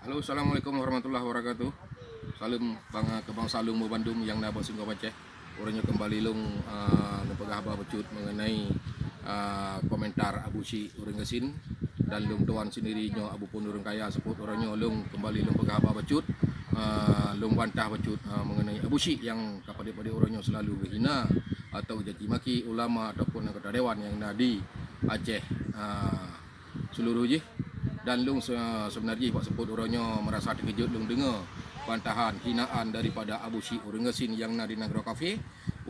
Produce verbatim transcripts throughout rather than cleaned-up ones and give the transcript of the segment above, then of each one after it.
Halo, assalamualaikum warahmatullahi wabarakatuh. Saleuem bang, keu bansa lôn bandum nyang na bak singgoh Aceh. Uroe nyoe keumbali lôn, ah, neupeugah haba bacut mengenai, ah, komentar Abu Syik ureuëng gasien dan lôn tuan sendiri nyoe Abu Pon ureuëng kaya seupôt. Uroe nyoe lôn keumbali lôn peugah haba bacut, ah, lôn bantah bacut, ah, mengenai Abu Syik nyang ka padub-padub uroe nyoe selalu geuhina atau geucaci maki ulama ataupun anggota dewan nyang na di Aceh, ah, seuluruh jih. Dan lôn se-, seubeuna jih bak seupôt uroe nyoe meurasa teukeujot lôn deungoe bantahan hinaan daripada Abu Syik ureuëng gasien nyang na di Nanggroe Cafe.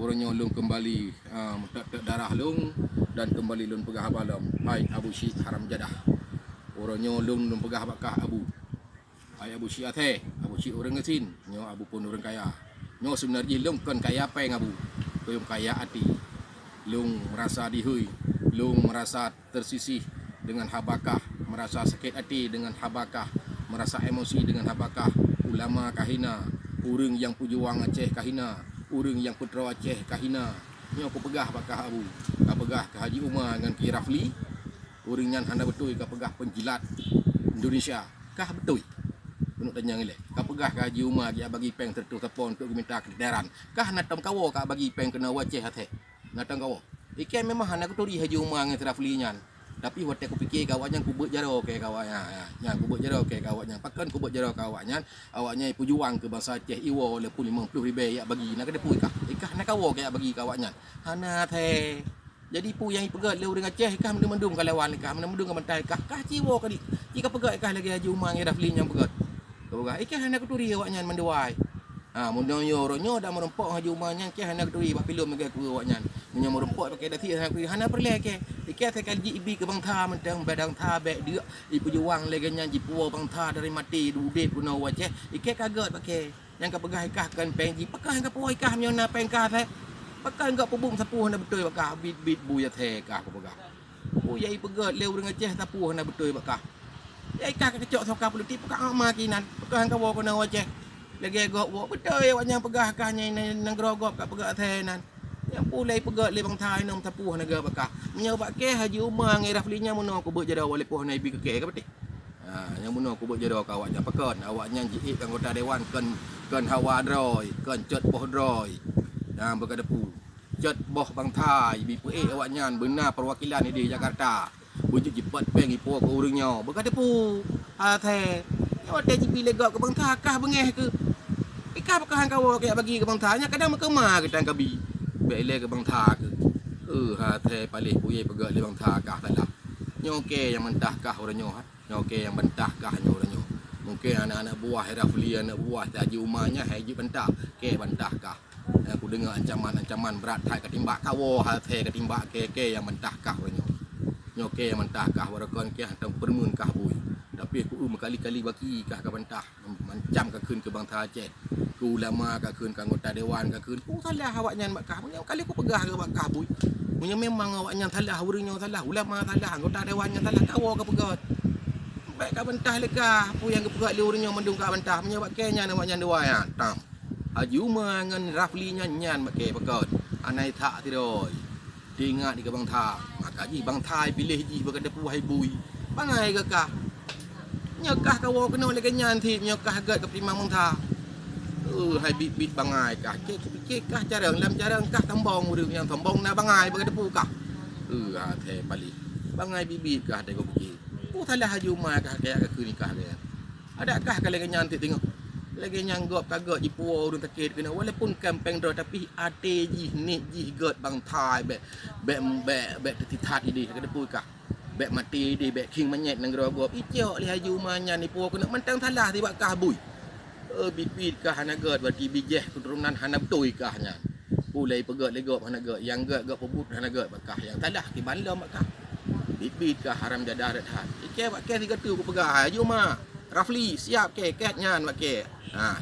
Uroe nyoe lôn keumbali, ah, meuteuk-teuk darah lôn dan keumbali lôn peugah haba lom, hai Abu Syik haram jadah. Uroe nyoe lôn, lôn peugah bak kah Abu. Hai Abu Syik Aceh, Abu Syik ureuëng gasien, nyoe Abu Pon ureuëng kaya. Nyoe seubeuna jih lôn kon kaya péng Abu, lôn kaya até. Lôn meurasa dihôi, lôn meurasa teusisih deungon haba kah, meurasa sakét até deungon haba kah, meurasa emosi deungon haba kah. Ulama kah hina, ureuëng nyang peujuang Aceh kah hina, ureuëng nyang peutroe Aceh kah hina. Nyoe kupeugah bak kah Abu, kapeugah keu Haji Uma ngon Kiai Rafli, ureuëng nyan hana beutôi kapeugah penjilat Indonesia. Kah beutôi. Keuneuk tanyong ilée. Kapeugah keu Haji Uma geujak bagi péng seratus sapon untuk geuminta ketenaran. Kah na tom kawoe ka bagi péng keunoe u Aceh Aceh. Na tom kawoe. Ikei memang hana kuturi Haji Uma ngon si Rafli nyan. Tapi watée kupike keu awaknyan, kubeuet jaroe keu awaknyan. Nyan kubeuet jaroe keu awaknyan. Pakon kubeuet jaroe keu awaknyan? Awaknyan peujuang keu bansa Aceh, iwoe walaupun limong ploh ribée jak bagi, na keuteupeu ikah. Ikah na kawoe keu jak bagi keu awaknyan. Hana the. Jadi peue nyang ipeugét lé ureuëng Aceh, ikah mandum-mandum ka lawan ikah, mandum-mandum ka bantai ikah, kah ci woe ka di, ci kapeugét ikah lagée Haji Uma ngon Rafli nyang peugét. Ka peugah, ikah hana kuturi awaknyan mandua. Ha, meunyoe uroe nyoe dak meurumpok Haji Uma nyan, ikah hana kuturi bak filem lagée keu awaknyan. Meunyoe meurumpok pakai dasi hana kuturi, hana peureulée ikah. Ikah sekali jih ibi keu bansa mantong, bak bansa bék deuk, ipeujuang lagée nyan jipuwoe bansa dari maté udeb keunoe u Aceh. Ikah ka gét pakai. Nyang kapeugah ikah kon péng jih, pakon kapuwoe ikah meunyoe na péng kah seh? Pakon gop peubuet sapeue hana beutôi bak kah, bit-bit bui Aceh kah kapeugah. Peue nyang ipeugét lé ureuëng Aceh sapeue hana beutôi bak kah? Ya ikah ka keucok soka politik, pakon ma kinan, pakon kawoe keunoe u Aceh? Lagée gop woe, beutôi awaknyan peugah kah nyang nanggroe gop ka peugét Aceh nan. Nyang peue lé ipeugét lé bansa inong sapeue hana gét bak kah. Meunyoe bak kée Haji Uma ngon Rafli nyan meunoe kubeuet jaroe walaupun hana ibi keu kée ka beutôi. Ha, nyang bunoe kubeuet jaroe keu awaknyan. Pakon? Awaknyan jiék anggota dewan kon, kon hawa droe, kon cot boh droe. Nyang beukateupeu. Cot boh bansa, jipeuék awaknyan beuna perwakilan di Jakarta. Beujeuet jipot péng jipuwoe keu ureuëng nyoe. Beukateupeu. Asai. Nyoe watée jibi lé gop keu bansa, kah beungéh keu. Ikah pakon han kawoe keu bagi keu bansa, nyan kadang meukeuma keu tan kabi. Bék ilée keu bansa keu. Eh, asai paléh peue nyang ipeugét lé bansa kah salah. Nyoe kée nyang mantah kah uroe nyoe, ha? Nyoe kée nyang bantah kah nyoe uroe nyoe. Mungken aneuk-aneuk buah Rafli, aneuk buah Haji Uma nyan hai jeuet bantah, kée bantah kah. Nyang kudeungoe ancaman-ancaman brat that katimbak kawoe, hai katimbak kée-kée nyang bantah kah uroe nyoe. Nyoe kée nyang bantah kah, barokon kée hantom peureumeun kah bui. Tapi ku eu meukali-kali baki kah ka bantah. Macam ka kheun keu bansa Aceh, keu ulama ka kheun, keu anggota dewan ka kheun. Peue salah awaknyan bak kah? Meunyoe ka lheueh kupeugah keu bak kah bui. Meunyoe memang awaknyan salah, ureuëng nyoe salah, ulama salah, anggota dewan nyan salah, kawoe ka peugét. Bék ka bantah lé kah, peue nyang geupeugét lé ureuëng nyoe mandum ka bantah. Meunyoe bak kée nyan awaknyan dua nyan, tam. Haji Uma ngon Rafli nyan, nyan bak kée pakon. Hana that sidroe. Teuingat di keu bansa, maka jih bansa piléh jih beuka teupeu hai bui. Bangai geuh kah. Nyoe kah kawoe keunoe lagée nyan cit, nyoe kah gét keu peutimang bansa. Eh, hai bit-bit bangai kah. Cit pike kah carông, lam carông kah sombong ureuëng nyang sombong na bangai beuka teupeu kah. Eh, asai paléh. Bangai bit-bit kah teuka pike. Peue salah Haji Uma kah kaya keu nikah lagée nyan. Adakah ka lagée nyan teuk teungoh? Lagée nyan gop ka gét jipuwoe ureuëng sakét keunoe, walaupun kon péng droe, tapi até jih, niet jih gét bansa bék, bék, bék, bék teutithat idéh, ka teupeu kah? Bék maté idéh, bék khieng manyét nanggroe gop. Icok lé Haji Uma nyan jipuwoe keunoe mantong salah sibak kah bui. Eh, bit-bit kah hana gét, berarti bijéh keuturonan hana beutôi kah nyan. Peue lé ipeugét lé gop hana gét, nyang gét gop peubuet hana gét bak kah, nyang salah kiban lom bak kah. Bit-bit kah haram jadah that. Ikée bak kée sigoe teuk kupeugah, Haji Uma. Rafli, siap kée, kée nyan bak kée. Ha,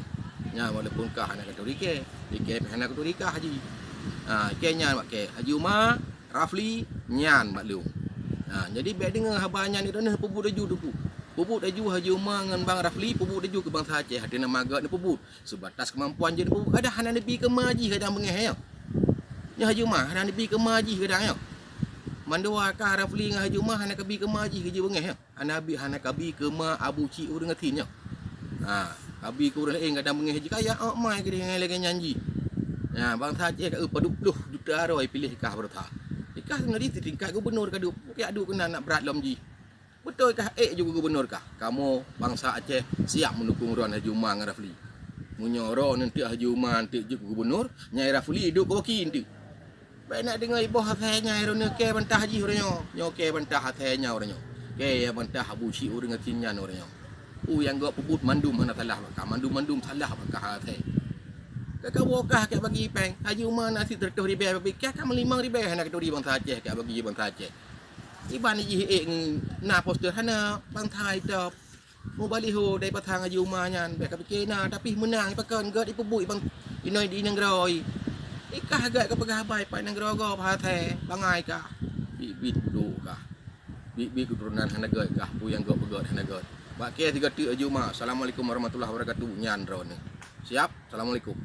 nyan walaupun kah hana katuri kée, ikée pih hana katuri kah Haji. Ha, ikée nyan bak kée, Haji Uma, Rafli, nyan bak lôn. Ha, jadi bék deungoe haba nyan droeneuh peubuet laju teungku. Peubuet laju Haji Uma ngon Bang Rafli, peubuet laju keu bansa Aceh, até nama gét neupeubuet. Seubatas keumampuan jih neupeubuet, kadang hana neubi keu ma jih kadang beungéh nyoe. Nyoe Haji Uma hana neubi keu ma jih kadang nyoe. Mandua kah Rafli ngon Haji Uma hana kabi keu ma jih keu jih beungéh nyoe. Hana bi, hana kabi keu ma Abu Syik ureuëng gasien nyoe. Ha, abi keu ureuëng laén kadang beungéh jikaya, oh mai keu lagée nyan jih. Ha, bansa Aceh ka padub ploh juta droe piléh kah beurata. Ikah seunari sitingkat gubernur ka duek, keu duek keunan nak brat lom jih. Beutôi kah ék jeuet gubernur kah? Kamoe bansa Aceh siap meudukung droen Haji Uma ngon Rafli. Meunyoe droen eunteuk Haji Uma eunteuk jeuet gubernur, nyai Rafli duek keu waki eunteuk. Bék nak deungoe iboh asai nyai droeneuh kée bantah jih uroe nyoe. Nyoe kée bantah asai nyang uroe nyoe. Kée nyang bantah Abu Syik ureuëng asin nyan uroe nyoe. Peue nyang gok peubuet mandum hana salah bak kah, mandum-mandum salah bak kah asai. Ka kawoe kah ka bagi péng, Haji Uma na sit seratus ribée, babah kah ka meulimong ribée hana katuri bansa Aceh ka bagi bansa Aceh. Iban jih ék na poster hana bansa itop. Mubaliho dai pasang Haji Uma nyan, bék kapike na, tapi meunang pakon gét ipeubuet bang inoi di nanggroe. Ikah gét kapeugah bai pai nanggroe gob haté, bangai kah. Bit-bit budok kah. Bit-bit keuturonan hana gét kah, peue nyang gét peugét hana gét. Bak kée sigoe teuk Haji Uma. Assalamualaikum warahmatullahi wabarakatuh. Nyan droeneuh. Siap? Assalamualaikum.